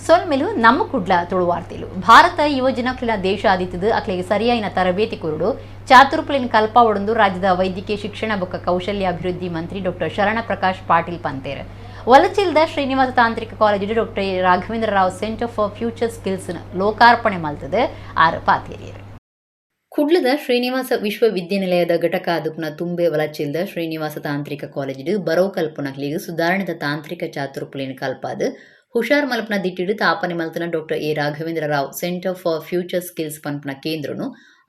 ಸೊಲ್ಮೆಲು ನಮ್ಮ ಕುಡ್ಲ ತುಳುವಾರ್ತೆಲು. ಭಾರತ ಯುವಜನಕ್ಲೆನ ದೇಶ ಆದಿತ್ತದು ಅಕ್ಲೆಗ್ ಸರಿಯಾಯಿನ ತರಬೇತಿ ಕೊರಡು ಚಾತುರ್ಪುಲಿನ ಕಲ್ಪಾವೊಡೊಂದು ರಾಜ್ಯದ ವೈದ್ಯಕೀಯ ಶಿಕ್ಷಣ ಬೊಕ್ಕ ಕೌಶಲ್ಯ ಅಭಿವೃದ್ಧಿ ಮಂತ್ರಿ ಡಾಕ್ಟರ್ ಶರಣ ಪ್ರಕಾಶ್ ಪಾಟೀಲ್ ಪಂತೇರ್. ವಲಚಿಲ್ದ ಶ್ರೀನಿವಾಸ ತಾಂತ್ರಿಕ college doctor Raghavendra Rao centre for future skills ಲೋಕಾರ್ಪಣೆ ಮಲ್ತದೆ ಆರ್ ಪಾತೇರಿಯರು. ಕುಡ್ಲದ ಶ್ರೀನಿವಾಸ ವಿಶ್ವವಿದ್ಯಾನಿಲಯದ ಘಟಕ ಅದುಪ್ನ ತುಂಬೆ ವಲಚಿಲ್ದ ಶ್ರೀನಿವಾಸ ತಾಂತ್ರಿಕ ಕಾಲೇಜಿಡು ಬರವು ಕಲ್ಪನಕ್ಲೆಗ್ ಸುಧಾರಣೆದ ತಾಂತ್ರಿಕ ಚಾತುರ್ಪುಲಿನ ಕಲ್ಪಾದ್ ಹುಷಾರ್ ಮಲ್ಪನ ದಿಟ್ಟಿಡು ತಾಪನೆ ಮಲ್ತನ doctor A Raghavendra Rao centre for future skills ಪನ್ಪನ ಕೇಂದ್ರನು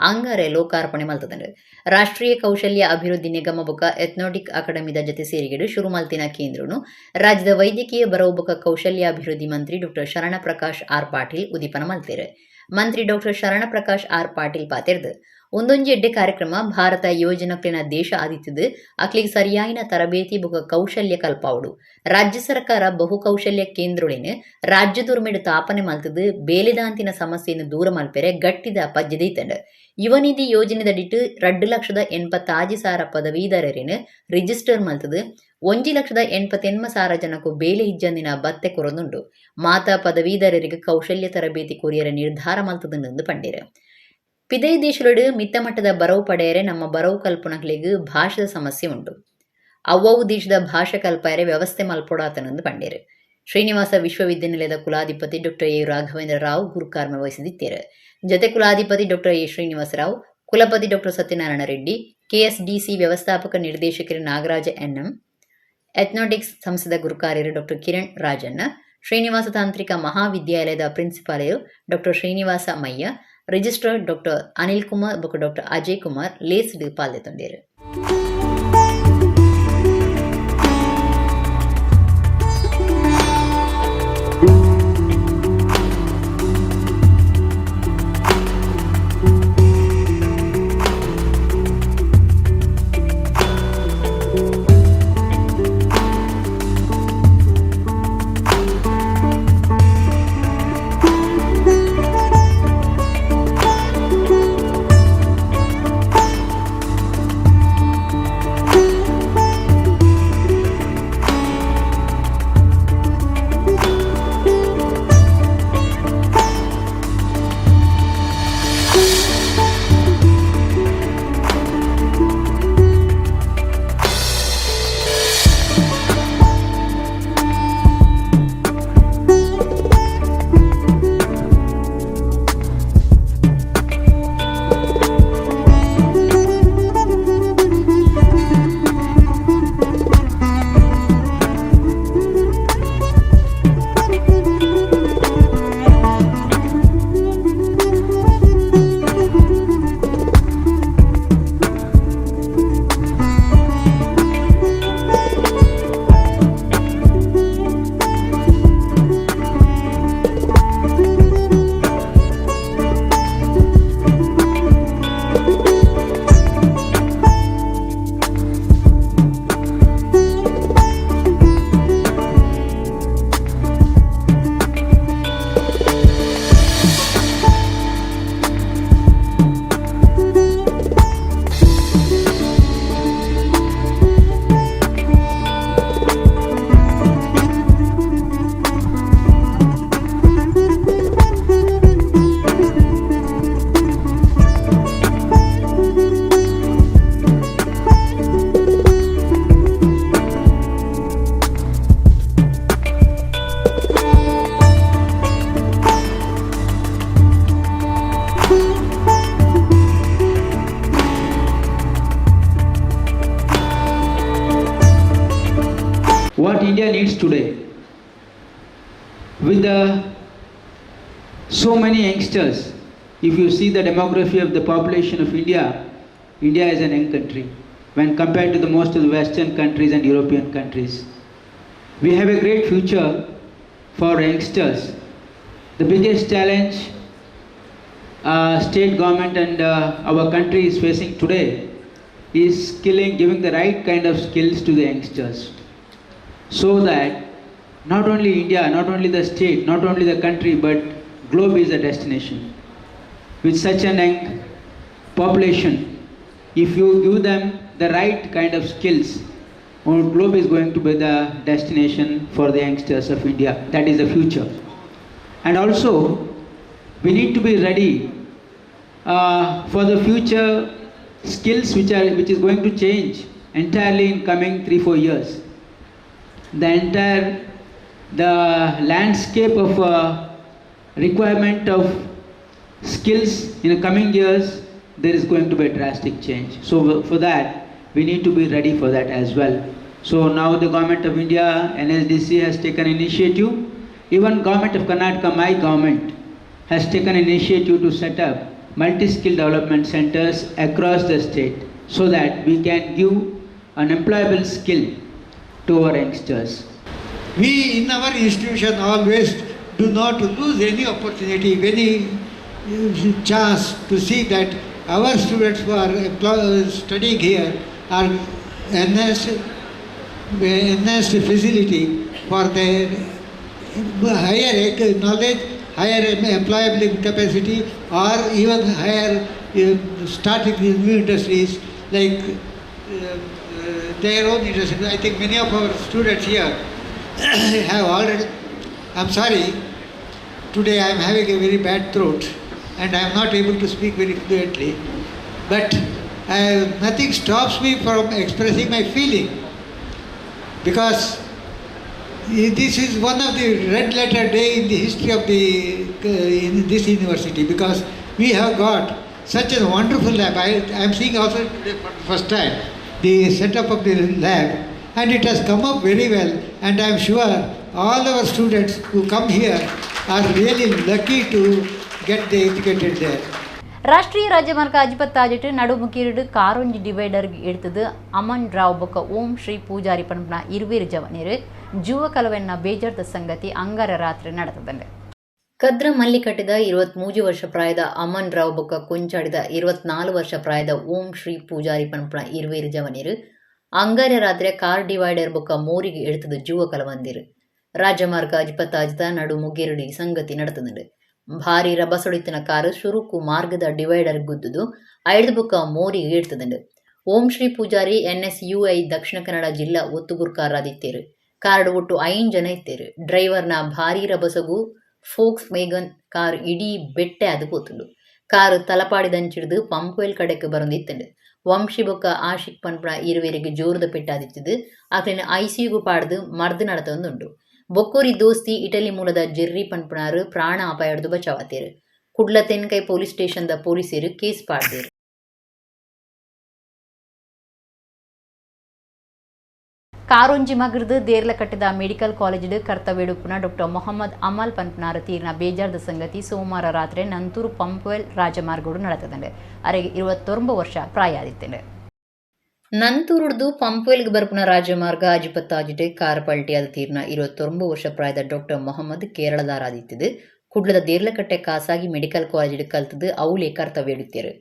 ಅಂಗಾರೆ ಲೋಕಾರ್ಪಣೆ ಮಲ್ತದಂಡು. ರಾಷ್ಟ್ರೀಯ ಕೌಶಲ್ಯ ಅಭಿವೃದ್ಧಿ ನಿಗಮ ಬೊಕ್ಕ ಎಥ್ನೋಟಿಕ್ ಅಕಾಡೆಮಿದ ಜತೆ ಸೇರಿಗೆಡು ಶುರು ಮಲ್ತಿನ ಕೇಂದ್ರನು ರಾಜ್ಯದ ವೈದ್ಯಕೀಯ ಬರವು ಬೊಕ್ಕ ಕೌಶಲ್ಯಾಭಿವೃದ್ಧಿ ಮಂತ್ರಿ ಡಾಕ್ಟರ್ ಶರಣ ಪ್ರಕಾಶ್ ಆರ್ ಪಾಟೀಲ್ ಉದಿಪನ ಮಲ್ತೆರ್. ಮಂತ್ರಿ ಡಾಕ್ಟರ್ ಶರಣ ಪ್ರಕಾಶ್ ಆರ್ ಪಾಟೀಲ್ ಪಾತೆರ್ದು, ಒಂದೊಂಜಿ ಎಡ್ಡೆ ಕಾರ್ಯಕ್ರಮ ಭಾರತ ಯುವಜನಕ್ಲೆನ ದೇಶ ಆದಿತ್ತದು ಅಕ್ಲೆಗ್ ಸರಿಯಾಯಿನ ತರಬೇತಿ ಬೊಕ್ಕ ಕೌಶಲ್ಯ ಕಲ್ಪಾವೊಡು. ರಾಜ್ಯ ಸರ್ಕಾರ ಬಹುಕೌಶಲ್ಯ ಕೇಂದ್ರೊಲೆನ್ ರಾಜ್ಯದೊರ್ಮೆಡ್ ತಾಪನೆ ಮಲ್ತದು ಬೇಲೆದಾಂತಿನ ಸಮಸ್ಯೆಯನ್ನು ದೂರ ಮಲ್ಪೆರೆ ಗಟ್ಟಿದ ಪಜ್ಜೆ ದೀತಂಡ್. ಯುವ ನಿಧಿ ಯೋಜನೆದಡಿಟ್ 2,86,000 ಪದವೀಧರರೆನ್ ರಿಜಿಸ್ಟರ್ ಮಲ್ತದು 1,89,000 ಜನಕು ಬೇಲೆ ಇಜ್ಜಂದಿನ ಬತ್ತೆ ಕೊರೊಂದುಂಡು. ಮಾತಾ ಪದವೀಧರರಿಗೆ ಕೌಶಲ್ಯ ತರಬೇತಿ ಕೊರಿಯರ ನಿರ್ಧಾರ ಮಲ್ತದುಂಡು ಪಂಡೆರ್. ಪಿದೈ ದೇಶಲೊಡು ಮಿತ್ತಮಟ್ಟದ ಬರವು ಪಡೆಯರೆ ನಮ್ಮ ಬರವು ಕಲ್ಪುನಕ್ಲೆಗ್ ಭಾಷೆದ ಸಮಸ್ಯೆ ಉಂಡು. ಅವ್ವವು ದೇಶದ ಭಾಷೆ ಕಲ್ಪಾಯರೆ ವ್ಯವಸ್ಥೆ ಮಲ್ಪೊಡಾತನಂದು ಪಂಡೆರ್. ಶ್ರೀನಿವಾಸ ವಿಶ್ವವಿದ್ಯಾನಿಲಯದ ಕುಲಾಧಿಪತಿ ಡಾಕ್ಟರ್ ಎ ರಾಘವೇಂದ್ರ ರಾವ್ ಗುರುಕಾರ್ಮ ವಹಿಸಿದಿತ್ತೇರು. ಜತೆ ಕುಲಾಧಿಪತಿ ಡಾಕ್ಟರ್ ಎ ಶ್ರೀನಿವಾಸರಾವ್, ಕುಲಪತಿ ಡಾಕ್ಟರ್ ಸತ್ಯನಾರಾಯಣ ರೆಡ್ಡಿ, ಕೆಎಸ್ಡಿಸಿ ವ್ಯವಸ್ಥಾಪಕ ನಿರ್ದೇಶಕರು ನಾಗರಾಜ ಎನ್ಎಂ, ಎಥ್ನೋಟಿಕ್ಸ್ ಸಂಸ್ಥೆದ ಗುರುಕಾರ್ಯರು ಡಾಕ್ಟರ್ ಕಿರಣ್ ರಾಜಣ್ಣ, ಶ್ರೀನಿವಾಸ ತಾಂತ್ರಿಕ ಮಹಾವಿದ್ಯಾಲಯದ ಪ್ರಿನ್ಸಿಪಾಲರು doctor Srinivasa Mayya, registrar doctor Anil Kumar ಬೊಕ್ಕ ಡಾಕ್ಟರ್ ಅಜಯ್ ಕುಮಾರ್ ಲೇಸ್ಡ್ ಪಾಲ್ದೆತೊಂಡೆರ್. What India needs today, with the so many youngsters, if you see the demography of the population of India, India is an young country when compared to the most of the Western countries and European countries. We have a great future for youngsters. The biggest challenge state government and our country is facing today is skilling, giving the right kind of skills to the youngsters, so that not only India, not only the state, not only the country, but globe is a destination. With such an young population, if you give them the right kind of skills, our globe is going to be the destination for the youngsters of India. That is the future. And also we need to be ready for the future skills which is going to change entirely in coming 3-4 years. The entire the landscape of requirement of skills in the coming years, there is going to be a drastic change. So for that we need to be ready for that as well. So now the Government of India, NSDC has taken initiative. Even Government of Karnataka, my government, has taken initiative to set up multi-skill development centers across the state so that we can give an employable skill to our youngsters. We in our institution always do not lose any opportunity, any chance to see that our students who are studying here are enhanced facility for their higher knowledge, higher employability capacity, or even higher starting new industries like their own industry. I think many of our students here have already, I'm sorry, today I am having a very bad throat and I am not able to speak very fluently, but nothing stops me from expressing my feeling, because this is one of the red letter day in the history of in this university, because we have got such a wonderful lab. I am seeing also today for the first time the setup of the lab, and it has come up very well, and I am sure all our students who come here are really lucky to get the educated there. ರಾಷ್ಟ್ರೀಯ ರಾಜಮಾರ್ಗ ಅಜಿಪತ್ತಾಜಿಟ್ಟು ನಡುಮುಖಿರುಡು Karonji divider எடுத்தது ಅಮನ್ ರಾವ್ ಬೊಕ್ಕ ಓಂ ಶ್ರೀ ಪೂಜಾರಿ ಪಂಪನ ಇರುವೇರು ಜವನೀರು ಜುವ ಕಲವೆನ್ನ ಬೇಜಾರ್ದ ಸಂಗತಿ ಅಂಗಾರ ರಾತ್ರಿ ನಡೆತದಂಡೆ. ಕದ್ರ ಮಲ್ಲಿಕಟ್ಟಿದ 23 ವರ್ಷ ಪ್ರಾಯದ ಅಮನ್ ರಾವ್ ಬೊಕ್ಕ ಕೊಂಚಾಡಿದ 24 ವರ್ಷ ಪ್ರಾಯದ ಓಂ ಶ್ರೀ ಪೂಜಾರಿ ಪಂಪನ ಇರುವೇರು ಜವನೀರು ಅಂಗಾರ ರಾತ್ರಿ ಕಾರ್ ಡಿವೈಡರ್ ಬೊಕ್ಕ ಮೋರಿಗೆ எடுத்தது ಜುವ ಕಲವಂದಿರು. ರಾಜಮಾರ್ಗ ಅಜಿಪತ್ತಾಜಿತ ನಡು ಮುಗಿರುಡಿ ಸಂಗತಿ ನಡೆತದಂಡೆ. ಭಾರಿ ರಭಸೊಡಿತನ ಕಾರು ಶುರುಕು ಮಾರ್ಗದ ಡಿವೈಡರ್ ಗುದ್ದುದು ಐದು ಬುಕ್ಕ ಮೋರಿ ಏಡ್ತದಂಡು. ಓಂ ಶ್ರೀ ಪೂಜಾರಿ ಎನ್ಎಸ್ಯುಐ ದಕ್ಷಿಣ ಕನ್ನಡ ಜಿಲ್ಲಾ ಒತ್ತುಗುರ್ಕಾರಾದಿತ್ತೇರು. ಕಾರ್ಡ್ ಒಟ್ಟು 5 ಜನ ಇತ್ತೇರು. ಡ್ರೈವರ್ನ ಭಾರಿ ರಭಸಗು ಫೋಕ್ಸ್ ವೇಗನ್ ಕಾರ್ ಇಡೀ ಬೆಟ್ಟೆ ಅದು ಪೋತುಂಡು. ಕಾರು ತಲಪಾಡಿದಂಚಿಡ್ದು ಪಂಪ್ವೆಲ್ ಕಡೆಗೆ ಬರಂದಿತ್ತಂಡು. ವಂಶಿ ಬೊಕ್ಕ ಆಶಿಕ್ ಪನ್ಪಣ ಇರುವೆರಿಗೆ ಜೋರದ ಪೆಟ್ಟಾದಿತ್ತಿದ್ದು ಆಕಲಿನ ಐಸಿಯುಗು ಪಾಡ್ದು ಮರ್ದು ನಡತೊಂದುಂಡು. ಬೊಕ್ಕೋರಿ ದೋಸ್ತಿ ಇಟಲಿ ಮೂಲದ ಜೆರ್ರಿ ಪನ್ಪಣಾರು ಪ್ರಾಣ ಅಪಾಯಡ್ದು ಬಚಾವಾತೇರು. ಕುಡ್ಲ ತೆನ್ಕೈ ಪೊಲೀಸ್ ಸ್ಟೇಷನ್ the ಪೊಲೀಸರು ಕೇಸ್ ಪಾಡ್ದೇರು. ಕಾರೊಂಜಿ ಮಗರ್ದು ದೇರ್ಲ ಕಟ್ಟಿದ ಮೆಡಿಕಲ್ ಕಾಲೇಜಿಡ್ ಕರ್ತವ್ಯಡುಪುನ ಡಾಕ್ಟರ್ ಮೊಹಮ್ಮದ್ ಅಮಲ್ ಪನ್ಪನಾರ ತೀರ್ನ ಬೇಜಾರ್ದ ಸಂಗತಿ ಸೋಮವಾರ ರಾತ್ರಿ ನಂತೂರು ಪಂಪ್ವೆಲ್ ರಾಜಮಾರ್ಗೋಡು ನಡೆತದಂಡೆ. ಅರೆಗೆ 29 ವರ್ಷ ಪ್ರಾಯ ಆದಿತ್ತಂಡೆ. ನಂತೂರುಡ್ದು ಪಂಪ್ವೆಲ್ಗೆ ಬರ್ಪುನ ರಾಜಮಾರ್ಗ ಅಜಿಪತ್ತಾಜಿಟೆ ಕಾರ್ ಪಲ್ಟಿಯಾದ ತೀರ್ನ 29 ವರ್ಷ ಪ್ರಾಯದ ಡಾಕ್ಟರ್ ಮೊಹಮ್ಮದ್ ಕೇರಳದಾರಾದಿತ್ತದು. ಕುಡ್ಲದ ದೇರ್ಲಕಟ್ಟೆ ಖಾಸಗಿ ಮೆಡಿಕಲ್ ಕಾಲೇಜಿಡ್ ಕಲ್ತದು ಅವಲೇ ಕರ್ತವ್ಯ ಹಿಡಿತೇರು.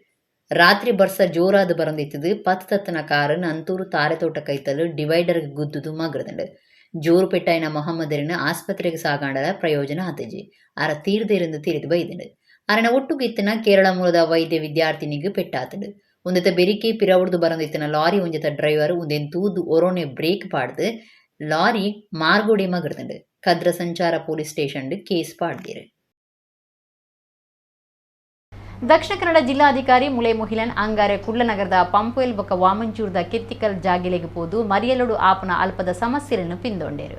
ರಾತ್ರಿ ಬರ್ಸ ಜೋರಾದ ಬರಂದಿತ್ತದು. ಪತ್ ತತ್ತನ ಕಾರು ನಂತೂರು ತಾರೆತೋಟ ಕೈತಲು ಡಿವೈಡರ್ ಗುದ್ದುದು ಮಗ್ರದಂಡು. ಜೋರು ಪೆಟ್ಟಾಯಿನ ಮೊಹಮ್ಮದರಿನ ಆಸ್ಪತ್ರೆಗೆ ಸಾಗಾಂಡಲ ಪ್ರಯೋಜನ ಆತಜಿ ಅರ ತೀರ್ದಿருந்து ತಿರಿದು ಬೈದಂಡು. ಅರನ ಒಟ್ಟುಗಿತ್ತನ ಕೇರಳ ಮೂಲದ ವೈದ್ಯ ವಿದ್ಯಾರ್ಥಿನಿಗೆ ಪೆಟ್ಟಾತಂಡು. ಒಂದೆತ ಬೆರಿಕೆ ಪಿರವುಡ್ದು ಬರಂದಿತ್ತನ ಲಾರಿ ಒಂಜೆತ ಡ್ರೈವರ್ ಒಂದೆನ್ ತೂದು ಒರೋನೆ ಬ್ರೇಕ್ ಪಾಡ್ದು ಲಾರಿ ಮಾರ್ಗೋಡಿ ಮಗರ್ದಂಡು. ಕದ್ರ ಸಂಚಾರ police station case ಪಾಡ್ದಿರು. Dakshina Kannada ಜಿಲ್ಲಾಧಿಕಾರಿ ಮುಲೆ ಮುಹಿಲನ್ ಅಂಗಾರೆ ಕುಡ್ಲನಗರದ ಪಂಪ್ವೆಲ್ ಬೊಕ್ಕ ವಾಮಂಚೂರ್ದ ಕೆತ್ತಿಕಲ್ ಜಾಗಿಲೆಗೆ ಪೋದು ಮರಿಯಲೋಡು ಆಪನ ಅಲ್ಪದ ಸಮಸ್ಯೆಯನ್ನು ಪಿಂದೊಂಡೇರು.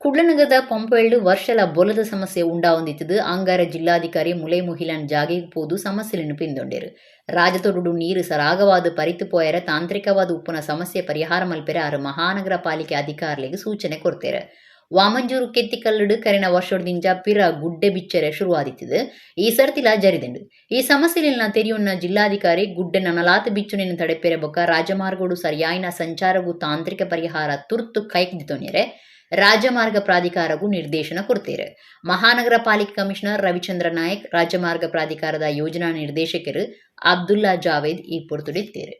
ಕುಡ್ಲನಗರದ ಪಂಪ್ವೆಲ್ ವರ್ಷಲ ಬೊಲದ ಸಮಸ್ಯೆ ಉಂಡಾವೊಂದಿತ್ತದು. ಅಂಗಾರೆ ಜಿಲ್ಲಾಧಿಕಾರಿ ಮುಲೆ ಮುಹಿಲನ್ ಜಾಗೆಗೆ ಪೋದು ಸಮಸ್ಯೆಯನ್ನು ಪಿಂದೊಂಡೇರು. ರಾಜತೊಡು ನೀರು ಸರಾಗವಾದ ಪರಿತು ಪೋಯರ ತಾಂತ್ರಿಕವಾದ ಉಪ್ಪುನ ಸಮಸ್ಯೆ ಪರಿಹಾರ ಮಲ್ಪೆರೆ ಆರು ಮಹಾನಗರ ಪಾಲಿಕೆ ಅಧಿಕಾರಿಗಳಿಗೆ ಸೂಚನೆ ಕೊಡ್ತೇರೆ. ವಾಮಂಜೂರು ಕೆತ್ತಿಕಲ್ಲುಡು ಕರಿನ ವರ್ಷದಿಂಜ ಪಿರ ಗುಡ್ಡೆ ಬಿಚ್ಚರೆ ಶುರುವಾದಿತ್ತಿದು. ಈ ಸರ್ತಿಲ ಜರಿದಂಡು. ಈ ಸಮಸ್ಯೆಲಿನ ತೆರಿಯುನ್ನ ಜಿಲ್ಲಾಧಿಕಾರಿ ಗುಡ್ಡೆ ನನಲಾತ ಬಿಚ್ಚುನಿನ ತಡೆಪೆರೆ ಬೊಕ್ಕ ರಾಜಮಾರ್ಗೋಡು ಸರಿಯಾಯಿನ ಸಂಚಾರಗೂ ತಾಂತ್ರಿಕ ಪರಿಹಾರ ತುರ್ತು ಕೈದಿತೊನ್ಯರೆ ರಾಜಮಾರ್ಗ ಪ್ರಾಧಿಕಾರಗೂ ನಿರ್ದೇಶನ ಕೊಡ್ತೇರೆ. ಮಹಾನಗರ ಪಾಲಿಕೆ ಕಮಿಷನರ್ ರವಿಚಂದ್ರ ನಾಯಕ್, ರಾಜಮಾರ್ಗ ಪ್ರಾಧಿಕಾರದ ಯೋಜನಾ ನಿರ್ದೇಶಕರು ಅಬ್ದುಲ್ಲಾ ಜಾವೇದ್ ಈ ಪೊರ್ತುಡಿತ್ತೇರು.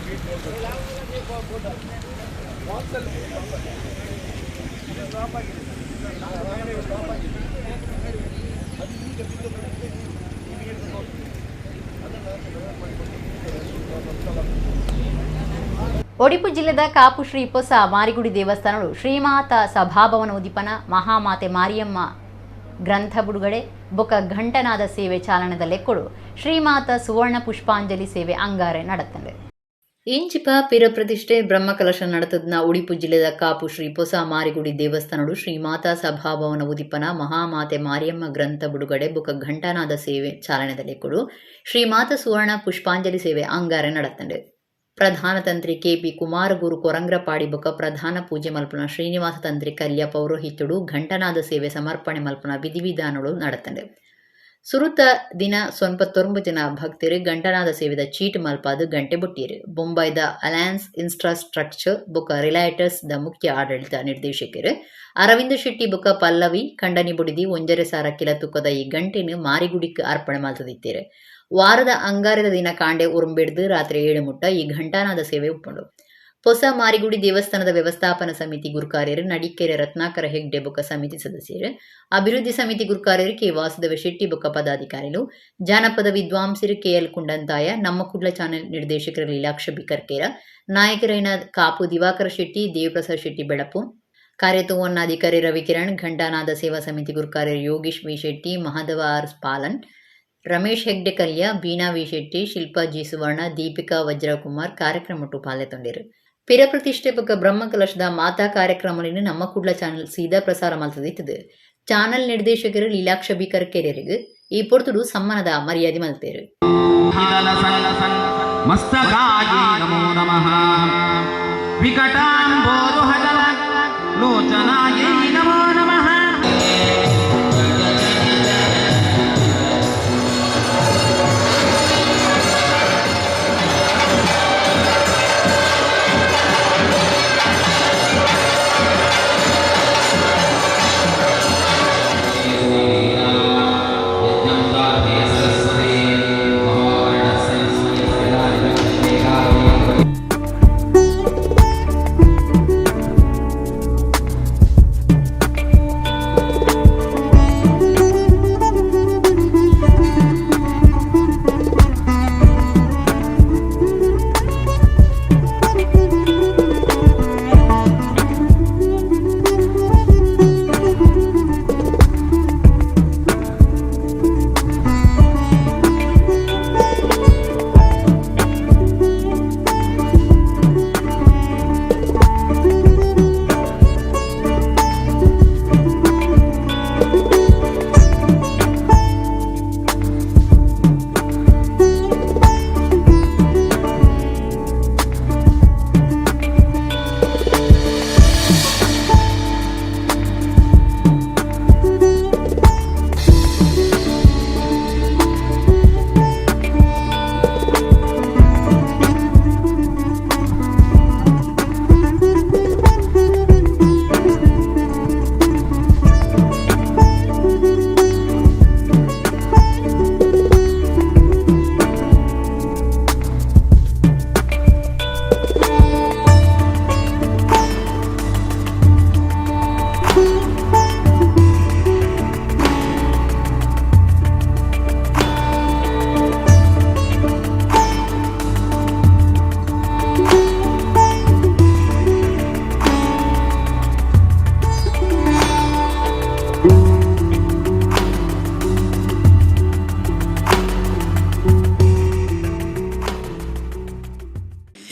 Odipu ಜಿಲ್ಲೆದ ಕಾಪು ಶ್ರೀ ಪೊಸ ಮಾರಿಗುಡಿ ದೇವಸ್ಥಾನಡು ಶ್ರೀಮಾತಾ ಸಭಾಭವನ ಉದಿಪನ ಮಹಾಮಾತೆ ಮಾರಿಯಮ್ಮ ಗ್ರಂಥ ಬಿಡುಗಡೆ ಬೊಕ ಘಂಟನಾದ ಸೇವೆ ಚಾಲನದ ಲೆಕ್ಕೊಡು ಶ್ರೀಮಾತಾ ಸುವರ್ಣ ಪುಷ್ಪಾಂಜಲಿ ಸೇವೆ ಅಂಗಾರೆ ನಡತಂದೆ. ಇಂಚಿಪ ಪಿರ ಪ್ರತಿಷ್ಠೆ ಬ್ರಹ್ಮಕಲಶ നടത്തದ್ನ ಉಡಿಪು ಜಿಲ್ಲೆದ ಕಾಪು ಶ್ರೀ ಪೊಸ ಮಾರಿಗುಡಿ ದೇವಸ್ಥಾನಡು ಶ್ರೀಮಾತಾ ಸಭಾಭವನ ಉದಿಪನ ಮಹಾಮಾತೆ ಮಾರಿಯಮ್ಮ ಗ್ರಂಥ ಬಿಡುಗಡೆ ಬೊಕ ಘಂಟನಾದ ಸೇವೆ ಚಾಲನದ ಲೆಕ್ಕೊಡು ಶ್ರೀಮಾತಾ ಸುವರ್ಣ ಪುಷ್ಪಾಂಜಲಿ ಸೇವೆ ಅಂಗಾರೆ ನಡತಂದೆ. ಪ್ರಧಾನ ತಂತ್ರಿ ಕೆಪಿ ಕುಮಾರಗುರು ಕೊರಂಗ್ರಪಾಡಿ ಬೊಕ ಪ್ರಧಾನ ಪೂಜೆ ಮಲ್ಪುನ ಶ್ರೀನಿವಾಸ ತಂತ್ರಿ ಕಲ್ಯ ಪೌರೋಹಿತ್ಯಡು ಘಂಟನಾದ ಸೇವೆ ಸಮರ್ಪಣೆ ಮಲ್ಪುನ ವಿಧಿವಿಧಾನಗಳು ನಡತಂದೆ. ಸುರುತ ದಿನ 99 ಜನ ಭಕ್ತರು ಘಂಟನಾದ ಸೇವೆದ ಚೀಟ್ ಮಲ್ಪಾದು ಗಂಟೆ ಬೊಟ್ಟಿಯರು. ಬೊಂಬೈದ ಅಲಯನ್ಸ್ ಇನ್ಫ್ರಾಸ್ಟ್ರಕ್ಚರ್ ಬೊಕ ರಿಲೈಟರ್ಸ್ the ಮುಖ್ಯ ಆಡಳಿತ ನಿರ್ದೇಶಕರು ಅರವಿಂದ ಶೆಟ್ಟಿ ಬೊಕ ಪಲ್ಲವಿ ಕಂಡನಿ ಬುಡಿದಿ 1.5 ಕಿಲ ತೂಕದ ಈ ಗಂಟೆನು ಮಾರಿಗುಡಿಕ್ ಅರ್ಪಣೆ ಮಲ್ತದಿತ್ತೇರು. ವಾರದ ಅಂಗಾರದ ದಿನ ಕಾಂಡೆ ಉರುಂಬೆಡ್ದು ರಾತ್ರಿ 7 ಮುಟ್ಟ ಈ ಘಂಟಾನಾದ ಸೇವೆ ಉಪ್ಪುಂಡು. ಹೊಸ ಮಾರಿಗುಡಿ ದೇವಸ್ಥಾನದ ವ್ಯವಸ್ಥಾಪನಾ ಸಮಿತಿ ಗುರುಕಾರ್ಯರು ನಡಿಕೆರೆ ರತ್ನಾಕರ ಹೆಗ್ಡೆ ಬೊಕ್ಕ ಸಮಿತಿ ಸದಸ್ಯರು, ಅಭಿವೃದ್ಧಿ ಸಮಿತಿ ಗುರುಕಾರ್ಯರು ಕೆ ವಾಸುದೇವ ಶೆಟ್ಟಿ ಬೊಕ್ಕ ಪದಾಧಿಕಾರಿಗಳು, ಜಾನಪದ ವಿದ್ವಾಂಸರು ಕೆಎಲ್ ಕುಂಡಂತಾಯ, ನಮ್ಮ ಕುಡ್ಲ ಚಾನೆಲ್ ನಿರ್ದೇಶಕರು ಲೀಲಾಕ್ಷ ಬಿಕರ್ಕೇರ, ನಾಯಕರೈನ ಕಾಪು ದಿವಾಕರ ಶೆಟ್ಟಿ, ದೇವಪ್ರಸಾದ್ ಶೆಟ್ಟಿ ಬೆಳಪು, ಕಾರ್ಯತೋವನ್ನಾಧಿಕಾರಿ ರವಿಕಿರಣ್, ಘಂಟಾನಾದ ಸೇವಾ ಸಮಿತಿ ಗುರುಕಾರ್ಯರು Yogish V Shetty, Mahadeva R Palan, Ramesh Hegde Kalya, Beena V Shetty, Shilpa G Suvarna, Deepika Vajrakumar ಕಾರ್ಯಕ್ರಮಟ್ಟು ಪಾಲ್ಗೊಂಡಿರು. ಪಿರ ಪ್ರತಿಷ್ಠೆ ಬೊಕ್ಕ ಬ್ರಹ್ಮಕಲಶದ ಮಾತಾ ಕಾರ್ಯಕ್ರಮವನ್ನು ನಮ್ಮ ಕುಡ್ಲ ಚಾನೆಲ್ ಸೀದಾ ಪ್ರಸಾರ ಮಲ್ತದಿತ್ತದು. ಚಾನೆಲ್ ನಿರ್ದೇಶಕರು ಲೀಲಾಕ್ಷ ಬಿಕರ್ ಕೆರೆಯರಿಗೆ ಈ ಪೊರ್ತುಡು ಸಮ್ಮಾನದ ಮರ್ಯಾದೆ ಮಲ್ತೇರು. ಮಸ್ತಕಾಯೇ ನಮೋ ನಮಃ ವಿಕಟಾಂಬೋರುಹಜಲ ಲೋಚನಾಯೈ ನಮೋ ನಮಃ.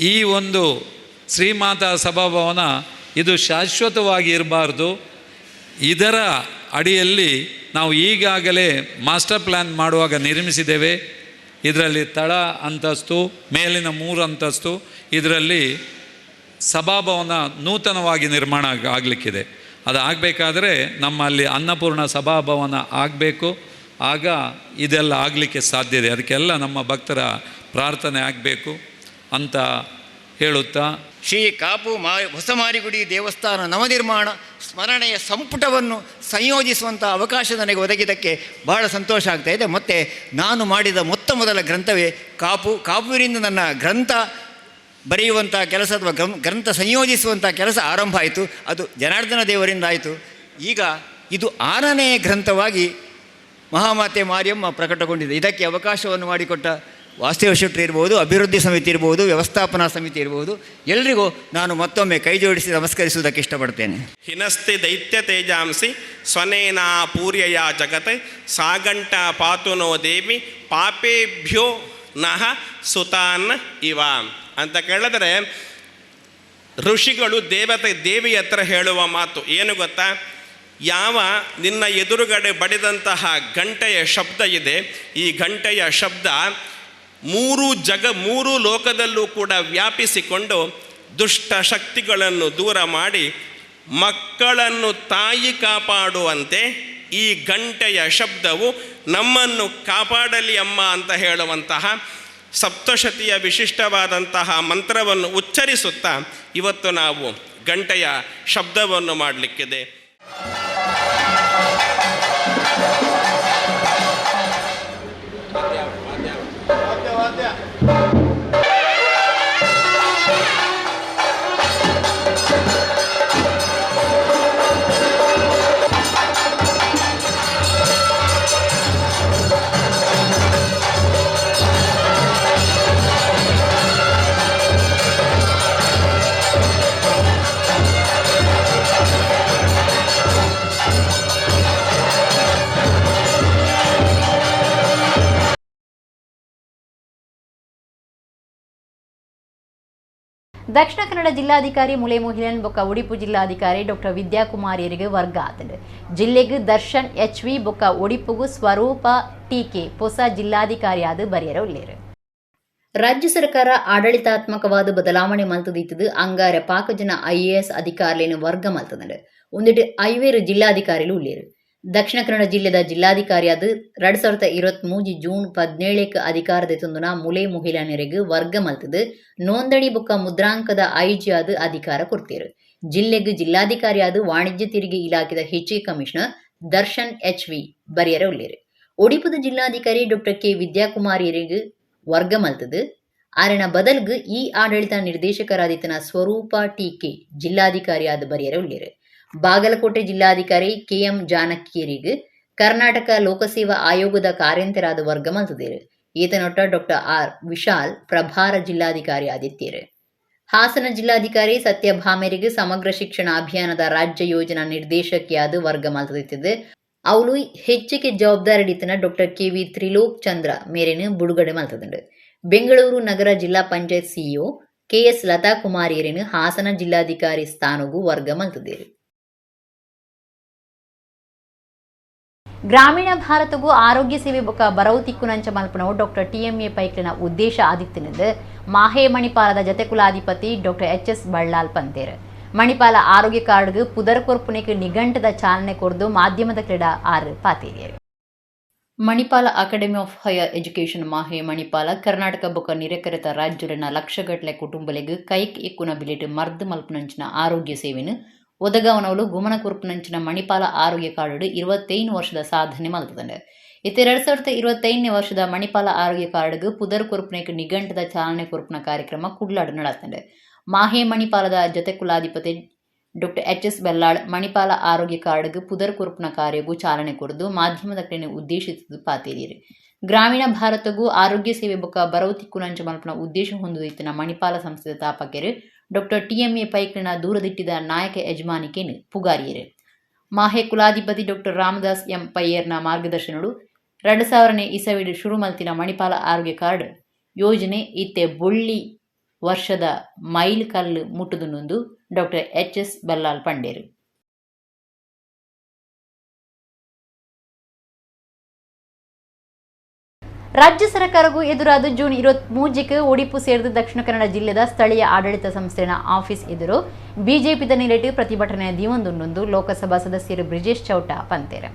ಈ ಒಂದು ಶ್ರೀಮಾತಾ ಸಭಾಭವನ ಇದು ಶಾಶ್ವತವಾಗಿ ಇರಬಾರ್ದು. ಇದರ ಅಡಿಯಲ್ಲಿ ನಾವು ಈಗಾಗಲೇ ಮಾಸ್ಟರ್ ಪ್ಲ್ಯಾನ್ ಮಾಡುವಾಗ ನಿರ್ಮಿಸಿದ್ದೇವೆ. ಇದರಲ್ಲಿ ತಳ ಅಂತಸ್ತು, ಮೇಲಿನ 3 ಅಂತಸ್ತು, ಇದರಲ್ಲಿ ಸಭಾಭವನ ನೂತನವಾಗಿ ನಿರ್ಮಾಣ ಆಗಲಿಕ್ಕಿದೆ. ಅದು ಆಗಬೇಕಾದ್ರೆ ನಮ್ಮಲ್ಲಿ ಅನ್ನಪೂರ್ಣ ಸಭಾಭವನ ಆಗಬೇಕು. ಆಗ ಇದೆಲ್ಲ ಆಗಲಿಕ್ಕೆ ಸಾಧ್ಯ ಇದೆ. ಅದಕ್ಕೆಲ್ಲ ನಮ್ಮ ಭಕ್ತರ ಪ್ರಾರ್ಥನೆ ಆಗಬೇಕು ಅಂತ ಹೇಳುತ್ತಾ, ಶ್ರೀ ಕಾಪು ಹೊಸಮಾರಿಗುಡಿ ದೇವಸ್ಥಾನ ನವನಿರ್ಮಾಣ ಸ್ಮರಣೆಯ ಸಂಪುಟವನ್ನು ಸಂಯೋಜಿಸುವಂಥ ಅವಕಾಶ ನನಗೆ ಒದಗಿದ್ದಕ್ಕೆ ಬಹಳ ಸಂತೋಷ ಆಗ್ತಾ ಇದೆ. ಮತ್ತು ನಾನು ಮಾಡಿದ ಮೊತ್ತ ಮೊದಲ ಗ್ರಂಥವೇ ಕಾಪು. ಕಾಪುವಿನಿಂದ ನನ್ನ ಗ್ರಂಥ ಬರೆಯುವಂಥ ಕೆಲಸ ಅಥವಾ ಗ್ರಂಥ ಸಂಯೋಜಿಸುವಂಥ ಕೆಲಸ ಆರಂಭ ಆಯಿತು. ಅದು ಜನಾರ್ದನ ದೇವರಿಂದ ಆಯಿತು. ಈಗ ಇದು 6ನೇ ಗ್ರಂಥವಾಗಿ ಮಹಾಮಾತೆ ಮಾರಿಯಮ್ಮ ಪ್ರಕಟಗೊಂಡಿದೆ. ಇದಕ್ಕೆ ಅವಕಾಶವನ್ನು ಮಾಡಿಕೊಟ್ಟ ವಾಸುದೇವ ಶೆಟ್ಟರು ಇರ್ಬೋದು, ಅಭಿವೃದ್ಧಿ ಸಮಿತಿ ಇರ್ಬೋದು, ವ್ಯವಸ್ಥಾಪನಾ ಸಮಿತಿ ಇರ್ಬೋದು, ಎಲ್ರಿಗೂ ನಾನು ಮತ್ತೊಮ್ಮೆ ಕೈ ಜೋಡಿಸಿ ನಮಸ್ಕರಿಸುವುದಕ್ಕೆ ಇಷ್ಟಪಡ್ತೇನೆ. ಹಿನಸ್ತಿ ದೈತ್ಯ ತೇಜಾಂಸಿ ಸ್ವನೇನಾ ಪೂರ್ಯಯ ಜಗತ್ ಸಾಗಂಟ ಪಾತುನೋ ದೇವಿ ಪಾಪೇಭ್ಯೋ ನಃ ಸುತಾನ್ ಇವ ಅಂತ ಕೇಳಿದ್ರೆ, ಋಷಿಗಳು ದೇವತೆ ದೇವಿ ಹತ್ರ ಹೇಳುವ ಮಾತು ಏನು ಗೊತ್ತಾ? ಯಾವ ನಿನ್ನ ಎದುರುಗಡೆ ಬಡಿದಂತಹ ಗಂಟೆಯ ಶಬ್ದ ಇದೆ, ಈ ಗಂಟೆಯ ಶಬ್ದ ಮೂರು ಲೋಕದಲ್ಲೂ ಕೂಡ ವ್ಯಾಪಿಸಿಕೊಂಡು ದುಷ್ಟ ಶಕ್ತಿಗಳನ್ನು ದೂರ ಮಾಡಿ ಮಕ್ಕಳನ್ನು ತಾಯಿ ಕಾಪಾಡುವಂತೆ ಈ ಗಂಟೆಯ ಶಬ್ದವು ನಮ್ಮನ್ನು ಕಾಪಾಡಲಿ ಅಮ್ಮ ಅಂತ ಹೇಳುವಂತಹ ಸಪ್ತಶತಿಯ ವಿಶಿಷ್ಟವಾದಂತಹ ಮಂತ್ರವನ್ನು ಉಚ್ಚರಿಸುತ್ತಾ ಇವತ್ತು ನಾವು ಗಂಟೆಯ ಶಬ್ದವನ್ನು ಮಾಡಲಿಕ್ಕಿದೆ. ದಕ್ಷಿಣ ಕನ್ನಡ ಜಿಲ್ಲಾಧಿಕಾರಿ ಮುಲೆ ಮುಹಿಲನ್ ಬೊಕ್ಕ ಒಡಿಪು ಜಿಲ್ಲಾಧಿಕಾರಿ ಡಾಕ್ಟರ್ ವಿದ್ಯಾಕುಮಾರಿಯರಿಗೆ ವರ್ಗ ಆತಂಡು. ಜಿಲ್ಲೆಗೆ ದರ್ಶನ್ ಎಚ್ ವಿ ಬೊಕ್ಕ ಒಡಿಪುಗು ಸ್ವರೂಪ ಟಿಕೆ ಹೊಸ ಜಿಲ್ಲಾಧಿಕಾರಿಯಾದ ಬರೆಯರ ಉಳ್ಳೇರು. ರಾಜ್ಯ ಸರ್ಕಾರ ಆಡಳಿತಾತ್ಮಕವಾದ ಬದಲಾವಣೆ ಮಲ್ತದಿತ್ತದು ಅಂಗಾರೆ ಪಾಕಜನ ಐಎಎಸ್ ಅಧಿಕಾರಿಲೇನು ವರ್ಗ ಮಲ್ತದಂಡು. ಒಂದಿಟ್ಟು ಐವೇರು ಜಿಲ್ಲಾಧಿಕಾರಿಲು ಉಳ್ಳೇರು. ದಕ್ಷಿಣ ಕನ್ನಡ ಜಿಲ್ಲೆದ ಜಿಲ್ಲಾಧಿಕಾರಿಯಾದ 2023 ಜೂನ್ 17 ಅಧಿಕಾರದ ತುಂದುನ ಮುಲೆ ಮುಹಿಲನರಿಗೆ ವರ್ಗ ಮಲ್ತದು ನೋಂದಣಿ ಬೊಕ್ಕ ಮುದ್ರಾಂಕದ ಐಜಿಯಾದ ಅಧಿಕಾರ ಕೊಡ್ತೇರು. ಜಿಲ್ಲೆಗೆ ಜಿಲ್ಲಾಧಿಕಾರಿಯಾದ ವಾಣಿಜ್ಯ ತೆರಿಗೆ ಇಲಾಖೆದ ಹೆಚ್ಚುವರಿ commissioner Darshan H V ಬರಿಯರ ಉಳ್ಳೇರು. ಒಡಿಪುದ ಜಿಲ್ಲಾಧಿಕಾರಿ ಡಾಕ್ಟರ್ ಕೆ ವಿದ್ಯಾಕುಮಾರಿಯರಿಗೆ ವರ್ಗ ಮಲ್ತದು ಆರಣ ಬದಲ್ಗ್ ಈ ಆಡಳಿತ ನಿರ್ದೇಶಕರಾದಿತನ ಸ್ವರೂಪ ಟಿ ಕೆ ಜಿಲ್ಲಾಧಿಕಾರಿಯಾದ ಬರಿಯರ ಉಳ್ಳೇರು. ಬಾಗಲಕೋಟೆ ಜಿಲ್ಲಾಧಿಕಾರಿ ಕೆ ಎಂ ಜಾನಕಿಯರಿಗೆ ಕರ್ನಾಟಕ ಲೋಕಸೇವಾ ಆಯೋಗದ ಕಾರ್ಯಂತರಾದ ವರ್ಗ ಮಲ್ತದೇರು. ಈತನೊಟ್ಟ ಡಾಕ್ಟರ್ ಆರ್ ವಿಶಾಲ್ ಪ್ರಭಾರ ಜಿಲ್ಲಾಧಿಕಾರಿ ಆದಿತ್ಯರು. ಹಾಸನ ಜಿಲ್ಲಾಧಿಕಾರಿ ಸತ್ಯಭಾಮೆರಿಗೆ ಸಮಗ್ರ ಶಿಕ್ಷಣ ಅಭಿಯಾನದ ರಾಜ್ಯ ಯೋಜನಾ ನಿರ್ದೇಶಕಿಯಾದ ವರ್ಗ ಮಲ್ತದಿತ್ತಿದ್ದು ಅವಳು ಹೆಚ್ಚಿಗೆ ಜವಾಬ್ದಾರಿ ಹಿಡಿತನ doctor K V Trilok Chandra ಮೇರೆನು ಬಿಡುಗಡೆ ಮಲ್ತದುಂಡು. ಬೆಂಗಳೂರು ನಗರ ಜಿಲ್ಲಾ panchayat CEO K S Lata ಕುಮಾರಿಯರೇನು Hassan ಜಿಲ್ಲಾಧಿಕಾರಿ ಸ್ಥಾನಗೂ ವರ್ಗ ಮಲ್ತದೇರು. ಗ್ರಾಮೀಣ ಭಾರತಗೂ ಆರೋಗ್ಯ ಸೇವೆ ಬೊಕ್ಕ ಬರವು ತಿಕ್ಕುನಂಚ ಮಲ್ಪನವು doctor T M A ಪೈಕ್ಲಿನ ಉದ್ದೇಶ ಆದಿತ್ತಿನದು ಮಾಹೆ ಮಣಿಪಾಲದ ಜತೆ ಕುಲಾಧಿಪತಿ doctor H S Ballal ಪಂತೇರ್. Manipal ಆರೋಗ್ಯ ಕಾರ್ಡ್ಗೆ ಪುದರ್ ಕೊರ್ಪುನೆಗೆ ನಿಘಂಟದ ಚಾಲನೆ ಕೊರ್ದು ಮಾಧ್ಯಮದ ಕ್ರೀಡಾ ಆರು ಪಾತೇರಿಯರು. Manipal academy of higher education Mahe Manipal Karnataka ಬೊಕ್ಕ ನಿರೆಕರೆತ ರಾಜ್ಯಲೆನ ಲಕ್ಷಗಟ್ಟಲೆ ಕುಟುಂಬಲೆಗ್ ಕೈಕ್ ಇಕ್ಕುನ ಬಿಲೆಟ್ ಮರ್ದ್ ಮಲ್ಪುನಂಚಿನ ಆರೋಗ್ಯ ಸೇವೆನು ಒದಗಾವನವಲು ಗುಮನ ಕುರುಪುನಂಚಿನ ಮಣಿಪಾಲ ಆರೋಗ್ಯ ಕಾರ್ಡ್ 25 ವರ್ಷದ ಸಾಧನೆ ಮಲ್ತದಂಡು. ಇತ್ತೆ 2025ನೇ ವರ್ಷದ ಮಣಿಪಾಲ ಆರೋಗ್ಯ ಕಾರ್ಡ್ಗ್ ಪುದರ್ ಕೊರ್ಪುನೆಕ್ ನಿಘಂಟದ ಚಾಲನೆ ಕೊರ್ಪುನ ಕಾರ್ಯಕ್ರಮ ಕುಡ್ಲಾಡ್ ನಡತಂಡು. ಮಾಹೆ ಮಣಿಪಾಲದ ಜತೆ ಕುಲಾಧಿಪತಿ doctor H S Bellal Manipal ಆರೋಗ್ಯ ಕಾರ್ಡ್ಗ್ ಪುದರ್ ಕೊರ್ಪುನ ಕಾರ್ಯಗೂ ಚಾಲನೆ ಕೊರ್ದು ಮಾಧ್ಯಮದ ಕಡೆನೆ ಉದ್ದೇಶಿಸಿದ ಪಾತೇರಿಯರು. ಗ್ರಾಮೀಣ ಭಾರತಗೂ ಆರೋಗ್ಯ ಸೇವೆ ಬೊಕ್ಕ ಬರವು ತಿಕ್ಕುನಂಚ ಮಲ್ಪುನ ಉದ್ದೇಶ ಹೊಂದುದಿತ್ತಿನ ಮಣಿಪಾಲ ಸಂಸ್ಥೆದ ತಾಪಕೆರು doctor T M A ಪೈಕ್ಲಿನ ದೂರದಿಟ್ಟಿದ ನಾಯಕ ಯಜಮಾನಿಕೇನು ಪುಗಾರಿಯರು. ಮಾಹೆ ಕುಲಾಧಿಪತಿ ಡಾಕ್ಟರ್ ರಾಮದಾಸ್ ಎಂ ಪಯ್ಯರ್ನ ಮಾರ್ಗದರ್ಶನಡು 2000ನೇ ಇಸವಿಡ್ ಶುರು ಮಲ್ತಿನ ಮಣಿಪಾಲ ಆರೋಗ್ಯ ಕಾರ್ಡ್ ಯೋಜನೆ ಇತ್ತೆ ಬೊಳ್ಳಿ ವರ್ಷದ ಮೈಲ್ ಕಲ್ಲು ಮುಟ್ಟುದುನೊಂದು doctor H S Ballal ಪಂಡೇರು. ರಾಜ್ಯ ಸರ್ಕಾರಕ್ಕೂ ಎದುರಾದ ಜೂನ್ 23ಕ್ಕೆ ಒಡಿಪು ಸೇರಿದ ದಕ್ಷಿಣ ಕನ್ನಡ ಜಿಲ್ಲೆದ ಸ್ಥಳೀಯ ಆಡಳಿತ ಸಂಸ್ಥೆಯ ಆಫೀಸ್ ಎದುರು ಬಿಜೆಪಿದ ನಿಲೆಟ್ ಪ್ರತಿಭಟನೆ ದಿವೊಂದುಂಡು ಲೋಕಸಭಾ ಸದಸ್ಯರು ಬ್ರಿಜೇಶ್ ಚೌಟ ಪಂತೇರು.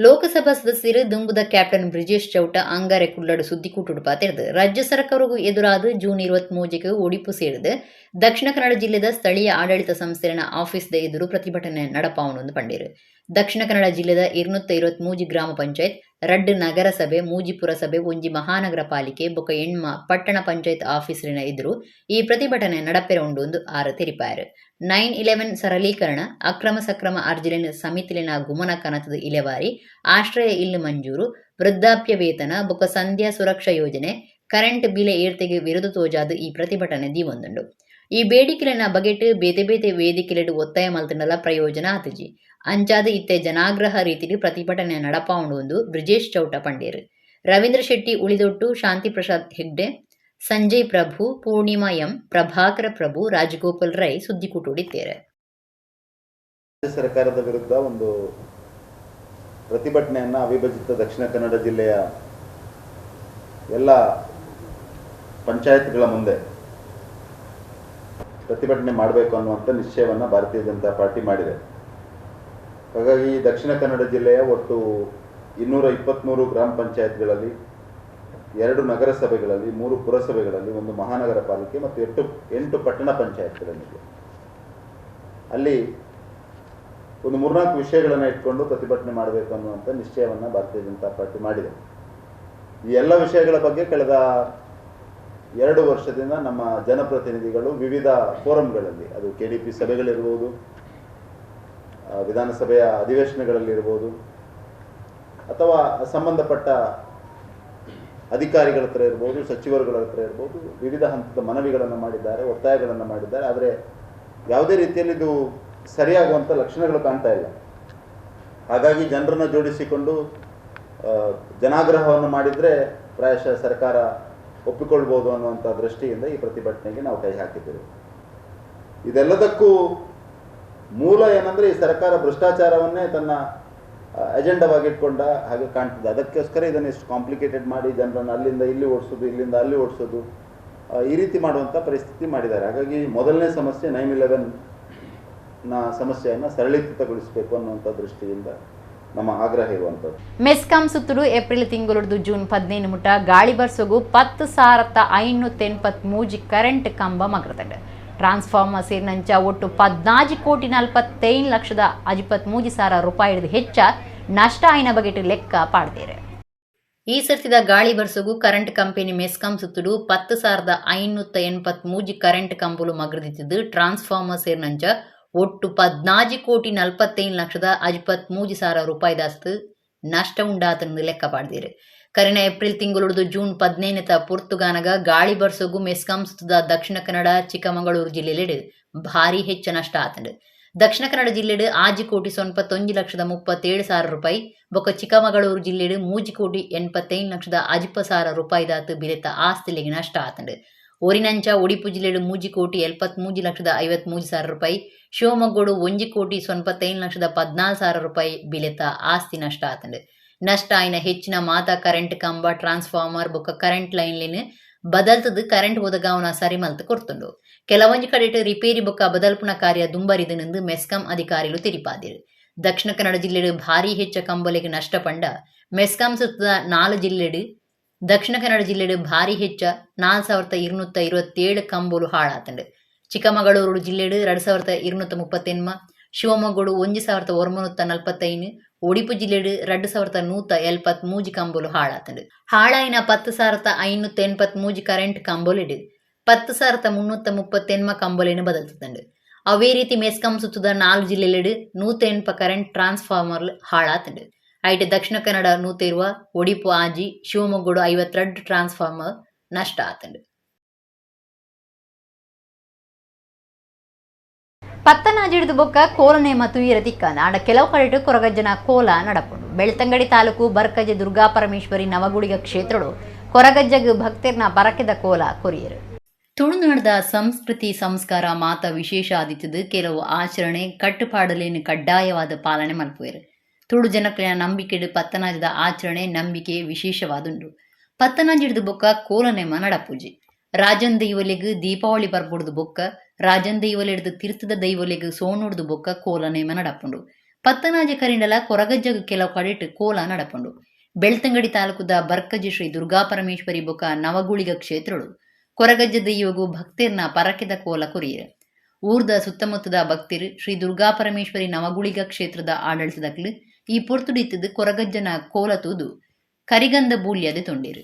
ಲೋಕಸಭಾ ಸದಸ್ಯರು ದುಂಬುದ ಕ್ಯಾಪ್ಟನ್ ಬ್ರಿಜೇಶ್ ಚೌಟ ಅಂಗಾರೆ ಕುಳ್ಳಡು ಸುದ್ದಿಕೂಟುಡು ಪಾತೆರ್ದು ರಾಜ್ಯ ಸರ್ಕಾರಕ್ಕೂ ಎದುರಾದ ಜೂನ್ 23ಕ್ಕೆ ಒಡಿಪು ಸೇರಿದ ದಕ್ಷಿಣ ಕನ್ನಡ ಜಿಲ್ಲೆದ ಸ್ಥಳೀಯ ಆಡಳಿತ ಸಂಸ್ಥೆಯ ಆಫೀಸ್ದ ಎದುರು ಪ್ರತಿಭಟನೆ ನಡಪಾವಣೊಂದು ಪಂಡೇರು. Dakshina Kannada ಜಿಲ್ಲೆದ 223 ಗ್ರಾಮ ಪಂಚಾಯತ್, 2 ನಗರಸಭೆ, 3 ಪುರಸಭೆ, 1 ಮಹಾನಗರ ಪಾಲಿಕೆ ಬೊಕ 8 ಪಟ್ಟಣ ಪಂಚಾಯತ್ ಆಫೀಸರಿನ ಎದುರು ಈ ಪ್ರತಿಭಟನೆ ನಡಪೆರೆ ಉಂಡು ಎಂದು ಆರು ತೆರಿಪಾಯರು. 9/11 ಸರಳೀಕರಣ, ಅಕ್ರಮ ಸಕ್ರಮ ಅರ್ಜಿಲಿನ ಸಮಿತಿಲಿನ ಗುಮನ ಕನತದ ಇಲೆವಾರಿ, ಆಶ್ರಯ ಇಲ್ಲು ಮಂಜೂರು, ವೃದ್ಧಾಪ್ಯ ವೇತನ ಬೊಕ ಸಂಧ್ಯಾ ಸುರಕ್ಷಾ ಯೋಜನೆ, ಕರೆಂಟ್ ಬಿಲೆ ಏರ್ತೆಗೆ ವಿರೋಧ ತೋಜಾದು ಈ ಪ್ರತಿಭಟನೆ ದೀವೊಂದುಂಡು. ಈ ಬೇಡಿಕೆಲೆನ ಬಗೆಟ್ ಬೇತೆ ಬೇತೆ ವೇದಿಕೆಲೆಡ್ ಒತ್ತಾಯ ಮಲ್ತಂಡಲ ಪ್ರಯೋಜನ ಆತುಜಿ. ಅಂಚಾದ್ ಇತ್ತೆ ಜನಾಗ್ರಹ ರೀತಿಡ್ ಪ್ರತಿಭಟನೆ ನಡಪಾವುಂಡು ಎಂದು ಬ್ರಿಜೇಶ್ ಚೌಟ ಪಂಡೇರು. ರವೀಂದ್ರ ಶೆಟ್ಟಿ ಉಳಿದೊಟ್ಟು, ಶಾಂತಿ ಪ್ರಸಾದ್ ಹೆಗ್ಡೆ, ಸಂಜಯ್ ಪ್ರಭು, ಪೂರ್ಣಿಮಾ ಎಂ, ಪ್ರಭಾಕರ ಪ್ರಭು, ರಾಜಗೋಪಾಲ್ ರೈ ಸುದ್ದಿಕೂಟುಡಿತ್ತೇರು. ರಾಜ್ಯ ಸರ್ಕಾರದ ವಿರುದ್ಧ ಒಂದು ಪ್ರತಿಭಟನೆಯನ್ನು ಅವಿಭಜಿತ ದಕ್ಷಿಣ ಕನ್ನಡ ಜಿಲ್ಲೆಯ ಎಲ್ಲ ಪಂಚಾಯತ್ಗಳ ಮುಂದೆ ಪ್ರತಿಭಟನೆ ಮಾಡಬೇಕು ಅನ್ನುವಂಥ ನಿಶ್ಚಯವನ್ನು ಭಾರತೀಯ ಜನತಾ ಪಾರ್ಟಿ ಮಾಡಿದೆ. ಹಾಗಾಗಿ ದಕ್ಷಿಣ ಕನ್ನಡ ಜಿಲ್ಲೆಯ ಒಟ್ಟು 223 ಗ್ರಾಮ ಪಂಚಾಯತ್ಗಳಲ್ಲಿ, 2 ನಗರಸಭೆಗಳಲ್ಲಿ, 3 ಪುರಸಭೆಗಳಲ್ಲಿ, 1 ಮಹಾನಗರ ಪಾಲಿಕೆ ಮತ್ತು 8 ಪಟ್ಟಣ ಪಂಚಾಯತ್ಗಳಲ್ಲಿ ಅಲ್ಲಿ ಒಂದು 3-4 ವಿಷಯಗಳನ್ನು ಇಟ್ಕೊಂಡು ಪ್ರತಿಭಟನೆ ಮಾಡಬೇಕು ಅನ್ನುವಂಥ ನಿಶ್ಚಯವನ್ನು ಭಾರತೀಯ ಜನತಾ ಪಾರ್ಟಿ ಮಾಡಿದೆ. ಈ ಎಲ್ಲ ವಿಷಯಗಳ ಬಗ್ಗೆ ಕಳೆದ 2 ವರ್ಷದಿಂದ ನಮ್ಮ ಜನಪ್ರತಿನಿಧಿಗಳು ವಿವಿಧ ಫೋರಂಗಳಲ್ಲಿ, ಅದು KDP ಸಭೆಗಳಿರ್ಬೋದು, ವಿಧಾನಸಭೆಯ ಅಧಿವೇಶನಗಳಲ್ಲಿರ್ಬೋದು, ಅಥವಾ ಸಂಬಂಧಪಟ್ಟ ಅಧಿಕಾರಿಗಳ ಹತ್ರ ಇರ್ಬೋದು, ಸಚಿವರುಗಳ ಹತ್ರ ಇರ್ಬೋದು, ವಿವಿಧ ಹಂತದ ಮನವಿಗಳನ್ನು ಮಾಡಿದ್ದಾರೆ, ಒತ್ತಾಯಗಳನ್ನು ಮಾಡಿದ್ದಾರೆ. ಆದರೆ ಯಾವುದೇ ರೀತಿಯಲ್ಲಿ ಇದು ಸರಿಯಾಗುವಂಥ ಲಕ್ಷಣಗಳು ಕಾಣ್ತಾ ಇಲ್ಲ. ಹಾಗಾಗಿ ಜನರನ್ನು ಜೋಡಿಸಿಕೊಂಡು ಜನಾಗ್ರಹವನ್ನು ಮಾಡಿದರೆ ಪ್ರಾಯಶಃ ಸರ್ಕಾರ ಒಪ್ಪಿಕೊಳ್ಬೋದು ಅನ್ನುವಂಥ ದೃಷ್ಟಿಯಿಂದ ಈ ಪ್ರತಿಭಟನೆಗೆ ನಾವು ಕೈ ಹಾಕಿದ್ದೇವೆ. ಇದೆಲ್ಲದಕ್ಕೂ ಮೂಲ ಏನಂದರೆ ಈ ಸರ್ಕಾರ ಭ್ರಷ್ಟಾಚಾರವನ್ನೇ ತನ್ನ ಎಜೆಂಡವಾಗಿಟ್ಕೊಂಡ ಹಾಗೆ ಕಾಣ್ತದೆ. ಅದಕ್ಕೋಸ್ಕರ ಇದನ್ನು ಇಷ್ಟು ಕಾಂಪ್ಲಿಕೇಟೆಡ್ ಮಾಡಿ ಜನರನ್ನು ಅಲ್ಲಿಂದ ಇಲ್ಲಿ ಓಡಿಸೋದು, ಇಲ್ಲಿಂದ ಅಲ್ಲಿ ಓಡಿಸೋದು, ಈ ರೀತಿ ಮಾಡುವಂಥ ಪರಿಸ್ಥಿತಿ ಮಾಡಿದ್ದಾರೆ. ಹಾಗಾಗಿ ಮೊದಲನೇ ಸಮಸ್ಯೆ 9/11ನ ಸಮಸ್ಯೆಯನ್ನು ಸರಳೀಕೃತಗೊಳಿಸಬೇಕು ಅನ್ನುವಂಥ ದೃಷ್ಟಿಯಿಂದ ನಮ್ಮ ಆಗ್ರಹ ಇರುವಂಥದ್ದು. ಮೆಸ್ಕಾಂ ಸುತ್ತಲೂ ಏಪ್ರಿಲ್ ತಿಂಗಳೊಡ್ದು ಜೂನ್ 15 ಮುಟ ಗಾಳಿ ಬರ್ಸೋಗು 10,583 ಕರೆಂಟ್ ಕಂಬ ಮಗ್ರತಂಡ. ಟ್ರಾನ್ಸ್ಫಾರ್ಮರ್ ಸೇರಿನಂಚ ಒಟ್ಟು 14,45,53,000 ರೂಪಾಯಿ ಹೆಚ್ಚ ನಷ್ಟ ಆಯ್ನ ಬಗೆಟ್ ಲೆಕ್ಕ ಪಾಡ್ದೇರೆ. ಈ ಸರ್ತಿದ ಗಾಳಿ ಬರ್ಸೋಗು ಕರೆಂಟ್ ಕಂಪನಿ ಮೆಸ್ಕಾಂ ಸುತ್ತಲೂ 10,583 ಕರೆಂಟ್ ಕಂಬಲು ಮಗ್ರದಿತ್ತಿದ್ದು ಟ್ರಾನ್ಸ್ಫಾರ್ಮರ್ ಸೇರಿನಂಚ ಒಟ್ಟು 14,45,53,000 ರೂಪಾಯಿದಾಸ್ತು ನಷ್ಟ ಉಂಡಾತಂದು ಲೆಕ್ಕ ಪಾಡ್ದಿರು. ಕರಿನ ಏಪ್ರಿಲ್ ತಿಂಗಳೊಡ್ದು ಜೂನ್ 15 ಪುರ್ತುಗಾನಗ ಗಾಳಿ ಬರ್ಸೋಗು ಮೆಸ್ಕಾಂ ಸುತ್ತದ ದಕ್ಷಿಣ ಕನ್ನಡ, ಚಿಕ್ಕಮಗಳೂರು ಜಿಲ್ಲೆಲೆಡು ಭಾರಿ ಹೆಚ್ಚು ನಷ್ಟ ಆತಂಡು. ದಕ್ಷಿಣ ಕನ್ನಡ ಜಿಲ್ಲೆಡು 5,81,37,000 ರೂಪಾಯಿ, ಬೊಕ್ಕ ಚಿಕ್ಕಮಗಳೂರು ಜಿಲ್ಲೆಡು 3,85,50,000 ರೂಪಾಯಿದಾತು ಬಿಲೆತ ಆಸ್ತಿಲೆಗೆ ನಷ್ಟ ಆತಂಡು. ಒರಿನಂಚ ಒಡಿಪು ಜಿಲ್ಲೆಡು 3,73,53,000 ರೂಪಾಯಿ, ಶಿವಮೊಗ್ಗಡು 1,95,14,000 ರೂಪಾಯಿ ಬಿಲೆತ ಆಸ್ತಿ ನಷ್ಟ ಆತಂಡು. ನಷ್ಟ ಆಯ್ನ ಹೆಚ್ಚಿನ ಮಾತಾ ಕರೆಂಟ್ ಕಂಬ, ಟ್ರಾನ್ಸ್ಫಾರ್ಮರ್ ಬೊಕ್ಕ ಕರೆಂಟ್ ಲೈನ್ಲಿನ ಬದಲ್ತದು ಕರೆಂಟ್ ಒದಗಾವನ ಸರಿ ಮಲ್ತು ಕೊಡ್ತುಂಡು. ಕೆಲವೊಂಜಿ ಕಡೆಟ್ ರಿಪೇರಿ ಬೊಕ್ಕ ಬದಲ್ಪುನ ಕಾರ್ಯ ದುಂಬರಿದನೆಂದು ಮೆಸ್ಕಾಂ ಅಧಿಕಾರಿಗಳು ತೆರಿಪಾದಿರು. ದಕ್ಷಿಣ ಕನ್ನಡ ಜಿಲ್ಲೆಡು ಭಾರಿ ಹೆಚ್ಚ ಕಂಬಲೆಗೆ ನಷ್ಟ ಪಂಡ ಮೆಸ್ಕಾಂ ಸುತ್ತದ 4 ಜಿಲ್ಲೆಡು ದಕ್ಷಿಣ ಕನ್ನಡ ಜಿಲ್ಲೆಡು ಭಾರಿ ಹೆಚ್ಚ 4,227 ಕಂಬಲು ಹಾಳಾತಂಡು. ಚಿಕ್ಕಮಗಳೂರು ಜಿಲ್ಲೆಡು 2,238, ಶಿವಮೊಗ್ಗಡು 1,945, ಒಡಿಪು ಜಿಲ್ಲೆಡು 2,173 ಕಂಬಲು ಹಾಳಾತಂಡು. ಹಾಳಾಯಿನ 10,583 ಕರೆಂಟ್ ಕಂಬಲಿಡು 10,338 ಕಂಬಲೇನು ಬದಲ್ತಂಡು. ಅವೇ ರೀತಿ ಮೆಸ್ಕಾಂ ಸುತ್ತದ 4 ಜಿಲ್ಲೆಲೆಡು 108 ಕರೆಂಟ್ ಟ್ರಾನ್ಸ್ಫಾರ್ಮರ್ ಹಾಳಾತಂಡು. ಐಟ್ ದಕ್ಷಿಣ ಕನ್ನಡ 120, ಒಡಿಪು 6, ಶಿವಮೊಗ್ಗಡು 52 ಟ್ರಾನ್ಸ್ಫಾರ್ಮರ್ ನಷ್ಟ ಆತಂಡು. ಪತ್ತನಾಜಿಡಿದು ಬೊಕ್ಕ ಕೋಲನೆ ಮತ್ತು ಈರತಿಕ್ಕ ನಾಡ ಕೆಲವು ಕಡೆಟು ಕೊರಗಜ್ಜನ ಕೋಲ ನಡಪುಂಡು. ಬೆಳ್ತಂಗಡಿ ತಾಲೂಕು ಬರ್ಕಜೆ ದುರ್ಗಾ ಪರಮೇಶ್ವರಿ ನವಗುಡಿಗ ಕ್ಷೇತ್ರಡು ಕೊರಗಜ್ಜಗ್ ಭಕ್ತರ್ನ ಪರಕೆದ ಕೋಲ ಕೊರಿಯರು. ತುಳುನಾಡದ ಸಂಸ್ಕೃತಿ ಸಂಸ್ಕಾರ ಮಾತ ವಿಶೇಷ ಆದಿತ್ತದು ಕೆಲವು ಆಚರಣೆ ಕಟ್ಟುಪಾಡಲೇನು ಕಡ್ಡಾಯವಾದ ಪಾಲನೆ ಮಲ್ಪುವೆರು. ತುಳು ಜನಕ್ಲೆನ ನಂಬಿಕೆಡು ಪತ್ತನಾಜದ ಆಚರಣೆ ನಂಬಿಕೆ ವಿಶೇಷವಾದುಂಡು. ಪತ್ತನಾಜಿಡ್ದು ಬೊಕ್ಕ ಕೋಲನೆಮ ನಡಪೂಜೆ. ರಾಜನ್ ದೈವಲೆಗ್ ದೀಪಾವಳಿ ಪರ್ಬೊಡ್ದು ಬೊಕ್ಕ ರಾಜನ್ ದೈವಲೆಡ್ದು ತೀರ್ಥದ ದೈವಲೆಗ್ ಸೋಣುಡ್ದು ಬೊಕ್ಕ ಕೋಲನೇಮ ನಡಪುಂಡು. ಪತ್ತನಾಜೆ ಕರಿಂಡಲ ಕೊರಗಜ್ಜಗ್ ಕೆಲವು ಕಡೆಟ್ ಕೋಲ ನಡಪುಂಡು. ಬೆಳ್ತಂಗಡಿ ತಾಲೂಕುದ ಬರ್ಕಜಿ ಶ್ರೀ ದುರ್ಗಾ ಪರಮೇಶ್ವರಿ ಬೊಕ್ಕ ನವಗುಳಿಗ ಕ್ಷೇತ್ರಡು ಕೊರಗಜ್ಜ ದೈವಗು ಭಕ್ತೆರ್ನ ಪರಕೆದ ಕೋಲ ಕೊರಿಯರು. ಊರ್ದ ಸುತ್ತಮುತ್ತದ ಭಕ್ತೆರ್, ಶ್ರೀ ದುರ್ಗಾಪರಮೇಶ್ವರಿ ನವಗುಳಿಗ ಕ್ಷೇತ್ರದ ಆಡಳಿತದಕ್ಲು ಈ ಪೊರ್ತುಡು ಇತ್ತ್ದ್ ಕೊರಗಜ್ಜನ ಕೋಲ ತೂದು ಕರಿಗಂಧ ಬೂಲ್ಯ ದೆತೊಂಡೆರ್.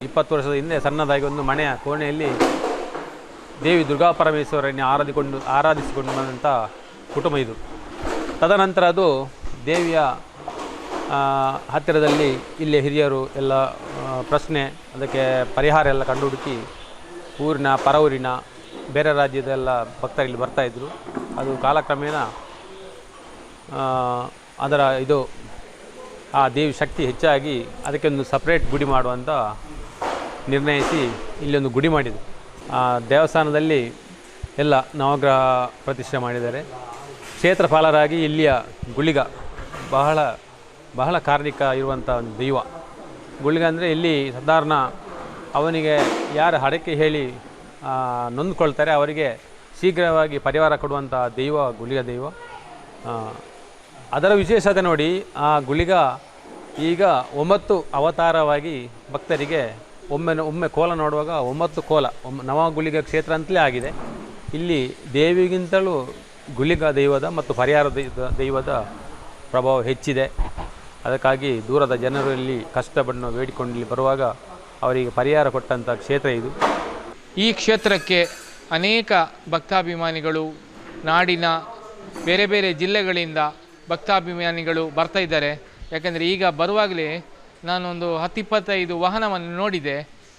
20 ವರ್ಷದ ಹಿಂದೆ ಸಣ್ಣದಾಗಿ ಒಂದು ಮನೆಯ ಕೋಣೆಯಲ್ಲಿ ದೇವಿ ದುರ್ಗಾ ಪರಮೇಶ್ವರನ್ನು ಆರಾಧಿಸಿಕೊಂಡು ಬಂದಂಥ ಕುಟುಂಬ ಇದು. ತದನಂತರ ಅದು ದೇವಿಯ ಹತ್ತಿರದಲ್ಲಿ ಇಲ್ಲಿಯ ಹಿರಿಯರು ಎಲ್ಲ ಪ್ರಶ್ನೆ ಅದಕ್ಕೆ ಪರಿಹಾರ ಎಲ್ಲ ಕಂಡುಹುಡುಕಿ ಊರಿನ ಪರ ಊರಿನ ಬೇರೆ ರಾಜ್ಯದೆಲ್ಲ ಭಕ್ತರು ಇಲ್ಲಿ ಬರ್ತಾಯಿದ್ರು. ಅದು ಕಾಲಕ್ರಮೇಣ ಅದರ ಇದು ಆ ದೇವಿ ಶಕ್ತಿ ಹೆಚ್ಚಾಗಿ ಅದಕ್ಕೆ ಒಂದು ಸಪ್ರೇಟ್ ಗುಡಿ ಮಾಡುವಂಥ ನಿರ್ಣಯಿಸಿ ಇಲ್ಲೊಂದು ಗುಡಿ ಮಾಡಿದರು. ಆ ದೇವಸ್ಥಾನದಲ್ಲಿ ಎಲ್ಲ ನವಗ್ರಹ ಪ್ರತಿಷ್ಠೆ ಮಾಡಿದ್ದಾರೆ. ಕ್ಷೇತ್ರಪಾಲರಾಗಿ ಇಲ್ಲಿಯ ಗುಳಿಗ ಬಹಳ ಬಹಳ ಕಾರ್ಣಿಕ ಇರುವಂಥ ಒಂದು ದೈವ ಗುಳಿಗ. ಅಂದರೆ ಇಲ್ಲಿ ಸಾಧಾರಣ ಅವನಿಗೆ ಯಾರು ಹರಕೆ ಹೇಳಿ ನೊಂದ್ಕೊಳ್ತಾರೆ ಅವರಿಗೆ ಶೀಘ್ರವಾಗಿ ಪರಿಹಾರ ಕೊಡುವಂಥ ದೈವ ಗುಳಿಗ ದೈವ. ಅದರ ವಿಶೇಷತೆ ನೋಡಿ, ಆ ಗುಳಿಗ ಈಗ 9 ಅವತಾರವಾಗಿ ಭಕ್ತರಿಗೆ ಒಮ್ಮೆ ಕೋಲ ನೋಡುವಾಗ 9 ಕೋಲ ನವಗುಳಿಗ ಕ್ಷೇತ್ರ ಅಂತಲೇ ಆಗಿದೆ. ಇಲ್ಲಿ ದೇವಿಗಿಂತಲೂ ಗುಳಿಗ ದೈವದ ಮತ್ತು ಪರಿಹಾರ ದೈವದ ಪ್ರಭಾವ ಹೆಚ್ಚಿದೆ. ಅದಕ್ಕಾಗಿ ದೂರದ ಜನರು ಇಲ್ಲಿ ಕಷ್ಟವನ್ನು ಬೇಡಿಕೊಂಡು ಇಲ್ಲಿ ಬರುವಾಗ ಅವರಿಗೆ ಪರಿಹಾರ ಕೊಟ್ಟಂಥ ಕ್ಷೇತ್ರ ಇದು. ಈ ಕ್ಷೇತ್ರಕ್ಕೆ ಅನೇಕ ಭಕ್ತಾಭಿಮಾನಿಗಳು ನಾಡಿನ ಬೇರೆ ಬೇರೆ ಜಿಲ್ಲೆಗಳಿಂದ ಭಕ್ತಾಭಿಮಾನಿಗಳು ಬರ್ತಾ ಇದ್ದಾರೆ. ಯಾಕೆಂದರೆ ಈಗ ಬರುವಾಗಲೇ ನಾನೊಂದು 10-25 ವಾಹನವನ್ನು ನೋಡಿದೆ.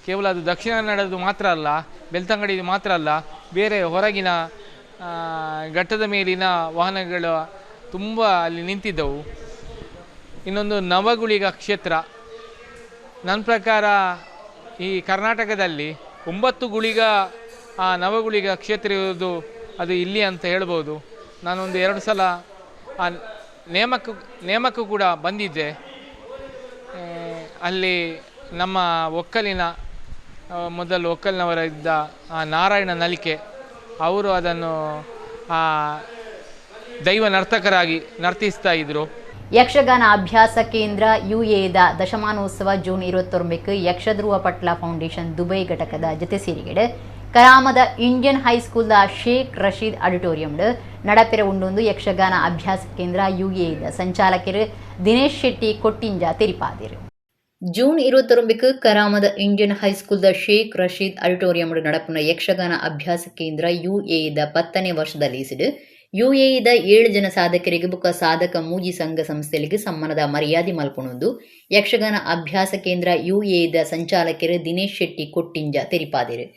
ಕೇವಲ ಅದು ದಕ್ಷಿಣ ಕನ್ನಡದ್ದು ಮಾತ್ರ ಅಲ್ಲ, ಬೆಳ್ತಂಗಡಿದು ಮಾತ್ರ ಅಲ್ಲ, ಬೇರೆ ಹೊರಗಿನ ಘಟ್ಟದ ಮೇಲಿನ ವಾಹನಗಳು ತುಂಬ ಅಲ್ಲಿ ನಿಂತಿದ್ದವು. ಇನ್ನೊಂದು ನವಗುಳಿಗ ಕ್ಷೇತ್ರ, ನನ್ನ ಪ್ರಕಾರ ಈ ಕರ್ನಾಟಕದಲ್ಲಿ 9 ಗುಳಿಗ ಆ ನವಗುಳಿಗ ಕ್ಷೇತ್ರ ಇರುವುದು ಅದು ಇಲ್ಲಿ ಅಂತ ಹೇಳ್ಬೋದು. ನಾನೊಂದು 2 ಸಲ ಆ ನೇಮಕ್ಕೂ ಕೂಡ ಬಂದಿದ್ದೆ. ಅಲ್ಲಿ ನಮ್ಮ ಒಕ್ಕಲಿನ ಮೊದಲು ಒಕ್ಕಲಿನವರ ಇದ್ದ ಆ ನಾರಾಯಣ ನಲಿಕೆ ಅವರು ಅದನ್ನು ಆ ದೈವ ನರ್ತಕರಾಗಿ ನರ್ತಿಸ್ತಾ ಇದ್ದರು. ಯಕ್ಷಗಾನ ಅಭ್ಯಾಸ ಕೇಂದ್ರ ಯುಎದ ದಶಮಾನೋತ್ಸವ ಜೂನ್ 29 ಯಕ್ಷಧ್ರುವ ಪಟ್ಲ ಫೌಂಡೇಶನ್ ದುಬೈ ಘಟಕದ ಜತೆ ಸೇರಿಗೆಡೆ ಕರಾಮದ ಇಂಡಿಯನ್ ಹೈಸ್ಕೂಲ್ದ ಶೇಖ್ ರಶೀದ್ ಆಡಿಟೋರಿಯಂಡ್ ನಡಪೆರ ಉಂಡೊಂದು ಯಕ್ಷಗಾನ ಅಭ್ಯಾಸ ಕೇಂದ್ರ ಯುಎದ ಸಂಚಾಲಕರು ದಿನೇಶ್ ಶೆಟ್ಟಿ ಕೊಟ್ಟಿಂಜ ತೆರಿಪಾದಿರು. ಜೂನ್ 29 ಕರಾಮದ ಇಂಡಿಯನ್ ಹೈಸ್ಕೂಲ್ದ ಶೇಖ್ ರಶೀದ್ ಆಡಿಟೋರಿಯಂ ನಡಪುನ ಯಕ್ಷಗಾನ ಅಭ್ಯಾಸ ಕೇಂದ್ರ ಯುಎದ 10ನೇ ವರ್ಷದ ಲೀಸಿಡು ಯುಎಇದ 7 ಜನ ಸಾಧಕರಿಗೆ ಬುಕ್ಕ ಸಾಧಕ ಮೂಜಿ ಸಂಘ ಸಂಸ್ಥೆಗಳಿಗೆ ಸಮ್ಮಾನದ ಮರ್ಯಾದೆ ಮಲ್ಪುನೊಂದು ಯಕ್ಷಗಾನ ಅಭ್ಯಾಸ ಕೇಂದ್ರ ಯುಎಇದ ಸಂಚಾಲಕರು ದಿನೇಶ್ ಶೆಟ್ಟಿ ಕೊಟ್ಟಿಂಜ ತೆರಿಪಾದಿರು.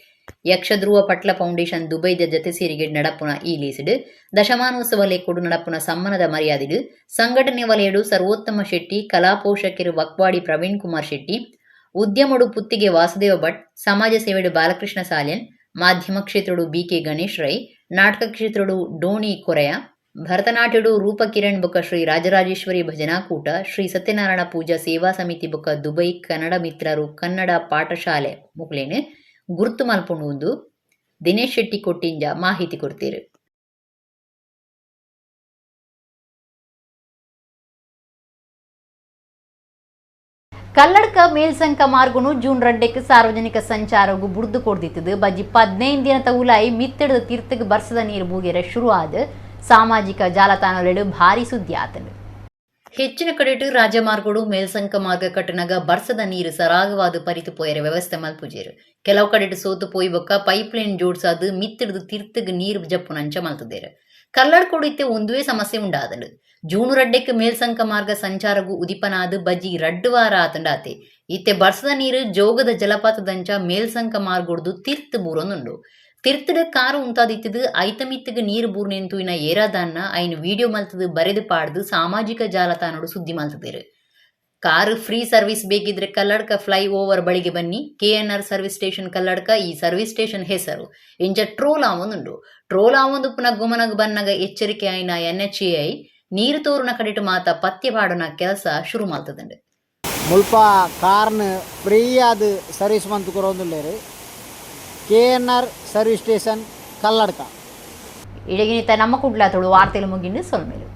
ಯಕ್ಷಧ್ರುವ ಪಟ್ಲ ಫೌಂಡೇಶನ್ ದುಬೈದ ಜತೆ ಸೇರಿಗೆ ನಡಪುನ ಈ ಲೀಸಿಡು ದಶಮಾನೋತ್ಸವ ಲೇಖೋಡು ನಡಪುನ ಸಮ್ಮಾನದ ಮರ್ಯಾದೆಡು ಸಂಘಟನೆ ವಲಯಡು ಸರ್ವೋತ್ತಮ ಶೆಟ್ಟಿ, ಕಲಾ ಪೋಷಕರು ವಕ್ವಾಡಿ ಪ್ರವೀಣ್ ಕುಮಾರ್ ಶೆಟ್ಟಿ, ಉದ್ಯಮಡು ಪುತ್ತಿಗೆ ವಾಸುದೇವ ಭಟ್, ಸಮಾಜ ಸೇವೆಡು ಬಾಲಕೃಷ್ಣ ಸಾಲ್ಯನ್, ಮಾಧ್ಯಮ ಕ್ಷೇತ್ರಡು ಬಿಕೆ ಗಣೇಶ್ ರೈ, ನಾಟಕ ಕ್ಷೇತ್ರಡು ಡೋಣಿ ಕೊರೆಯ, ಭರತನಾಟ್ಯಡು ರೂಪಕಿರಣ್ ಬೊಕ್ಕ ಶ್ರೀ ರಾಜರಾಜೇಶ್ವರಿ ಭಜನಾಕೂಟ, ಶ್ರೀ ಸತ್ಯನಾರಾಯಣ ಪೂಜಾ ಸೇವಾ ಸಮಿತಿ ಬೊಕ್ಕ ದುಬೈ ಕನ್ನಡ ಮಿತ್ರರು ಕನ್ನಡ ಪಾಠಶಾಲೆ ಮುಕ್ಲೇನು ಗುರ್ತು ಮಲ್ಪುಂಡು ದಿನೇಶ್ ಶೆಟ್ಟಿ ಕೊಟ್ಟಿಂಜ ಮಾಹಿತಿ ಕೊಡ್ತೀರು. ಕಲ್ಲಡ್ಕ ಮೇಲ್ಸಂಕ ಮಾರ್ಗನು ಜೂನ್ 2ಕ್ಕೆ ಸಾರ್ವಜನಿಕ ಸಂಚಾರಗು ಬುಡ್ದು ಕೊಡ್ದಿತ್ತದು. ಬಜ್ಜಿ 15 ದಿನದ ಉಲಾಯಿ ಮಿತ್ತಡದ ತೀರ್ಥಕ್ಕೆ ಬರ್ಸದ ನೀರು ಬೂಗೆರೆ ಶುರು ಆದ ಸಾಮಾಜಿಕ ಜಾಲತಾಣಲೆಡು ಭಾರಿ ಸುದ್ದಿ ಆತಂಡು. ಹೆಚ್ಚಿನ ಕಡೆಟು ರಾಜಮಾರ್ಗಡು ಮೇಲ್ಸಂಕ ಮಾರ್ಗ ಕಟ್ಟನಾಗ ಬರ್ಸದ ನೀರು ಸರಾಗವಾದ ಪರಿತು ಪೋಯರೆ ವ್ಯವಸ್ಥೆ ಮಲ್ಪುಜೇರು. ಕೆಲವು ಕಡೆಟು ಸೋತು ಪೋಯಿ ಬೊಕ್ಕ ಪೈಪ್ ಲೈನ್ ಜೋಡ್ಸಾದು ಮಿತ್ತಡದ ತೀರ್ಥಗ್ ನೀರು ಜಪ್ಪುನಂಚ ಮಲ್ತದೇರು. ಕಲ್ಲಡ್ಕೊಡು ಇತ್ತೆ ಒಂದುವೇ ಸಮಸ್ಯೆ ಉಂಡಾದಂಡು. ಜೂನ್ 2ಕ್ಕೆ ಮೇಲ್ಸಂಕ ಮಾರ್ಗ ಸಂಚಾರಗು ಉದಿಪನಾದ ಬಜ್ಜಿ 2 ವಾರ ಆತಂಡಾತೆ. ಇತ್ತೆ ಬರ್ಸದ ನೀರು ಜೋಗದ ಜಲಪಾತದಂಚ ಮೇಲ್ಸಂಕ ಮಾರ್ಗೊಡ್ದು ತೀರ್ಥ ಬೂರೊಂದುಂಡು. ತಿರ್ತದ ಕಾರು ಉಂತಾದಿತ್ತದು ಐತಮಿತ್ತಿಗೆ ನೀರು ಬೂರ್ನೆಂತು ಇನ ಏರಾದಾನ್ನ ಐನ್ ವಿಡಿಯೋ ಮಲ್ತದು ಬರೆದು ಪಾಡ್ದು ಸಾಮಾಜಿಕ ಜಾಲತಾಣಡು ಸುದ್ದಿ ಮಲ್ತದಿರು. ಕಾರು ಫ್ರೀ ಸರ್ವಿಸ್ ಬೇಕಿದ್ರೆ ಕಲ್ಲಡ್ಕ ಫ್ಲೈ ಓವರ್ ಬಳಿಗೆ ಬನ್ನಿ, ಕೆಎನ್ಆರ್ ಸರ್ವಿಸ್ ಸ್ಟೇಷನ್ ಕಲ್ಲಡ್ಕ ಈ ಸರ್ವಿಸ್ ಸ್ಟೇಷನ್ ಹೆಸರು ಇಂಚ ಟ್ರೋಲ್ ಆವೊಂದುಂಡು. ಟ್ರೋಲ್ ಆವೊಂದು ಪುನಃ ಗುಮನಗ್ ಬನ್ನಗ ಎಚ್ಚರಿಕೆ ಆಯ್ನ ಎನ್ಎಚ್ಎಐ ನೀರು ತೋರುನ ಕಡೆಟು ಮಾತ ಪತ್ಯ ಪಾಡುನ ಕೆಲಸ ಶುರು ಮಲ್ತದಂಡು. ಮುಲ್ಪ ಕಾರ್ನ್ ಫ್ರೀ ಆದ್ ಸರ್ವಿಸ್ ಮಂತ್ ಕೊರೊಂದುಲ್ಲೆರ್ ಕೆಎನ್ಆರ್ ಸರ್ವಿಸ್ ಸ್ಟೇಷನ್ ಕಲ್ಲಡ್ಕ. ಇಡಗಿನಿತ ನಮ್ಮ ಕುಡ್ಲ ತುಳು ವಾರ್ತೆಲು ಮುಗಿಂಡು ಸೊಲ್ಮೆಲು.